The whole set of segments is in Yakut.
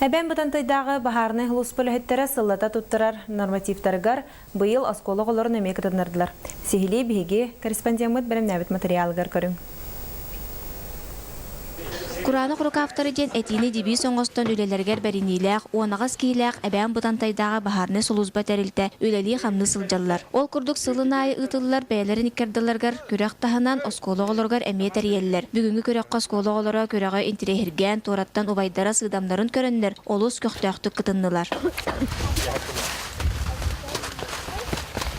Эбээн Бытантайдааҕы баһаарынай сулууспа үлэһиттэрэ сыллата туттарар нормативтарыгар быйыл оскуола оҕолорун эмиэ кытыннардылар. Сиһилии биһиги корреспондеммыт бэлэмнээбит матырыйаалыгар көрүҥ. Кураанах рукавтары диэн этиини дебиис оҥостон үлэлэригэр бэриниилээх, уонаҕас киһилээх Эбээн Бытантайдааҕы баһаарынай сулууспа тэрилтэ үлэлии-хамныы сылдьаллар. Ол курдук сылын аайы ыытыллар бэйэлэрин иккардыларыгар күрэх таһынан оскуола оҕолоругар эмиэ тэрийэллэр. Бүгүҥҥү күрэххэ оскуола оҕолоро күрэҕи интириэһиргээн, туораттан убайдара сыыдамнарын көрөннөр, олус көхтөөхтүк кытыннылар.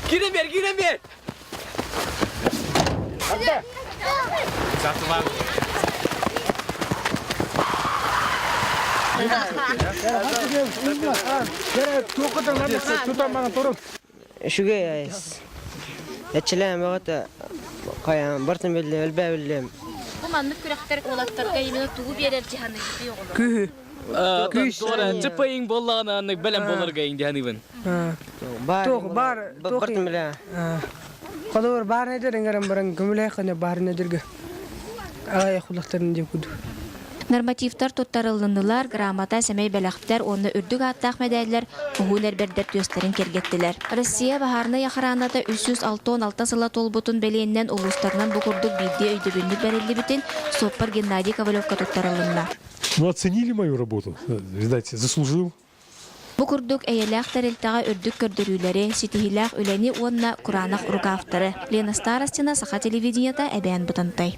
Киирэн бер, киирэн бер! Үчүгэй айс. Эчилээн бөҕөтө хайаан бартын биллим, элбээ биллим. Бу маннык күрэхтэр уолаттарга именно тугу биэрэр дьаһаныгытый оҕолор? Күһү. Күүс. Чыпайың боллаҕына аннык бэлэм болорга иң дьаһаныыбын. Туох бар, туох Бартын билэ. Холобур баар эдэр эҥэрэн баран көмүлээх баар эдэргэ аҕай хулахтарын диэк курдук. Нормативтар туттарыллыннылар, грамота, сэмэй бэлэхтэр уонна үрдүк ааттаах мэдээллэр уһун эрбэрдэр түөстэрин киэргэттилэр. Россия баһаарынай охраната 366 сыла туолбутун бэлиэннэн улуустарынан бу курдук биирдии өйдөбүнньүк бэриллибитин суоппар Геннадий Ковалевка туттарылынна. Ну, оценили мою работу, видать, заслужил. Бу курдук эйэлээх тэрилтэҕэ үрдүк көрдөрүүлэри, ситиһиилээх үлэни уонна кураанах рукавтары. Лена Старостина, Саха телевидениета, Эбээн Бытантай.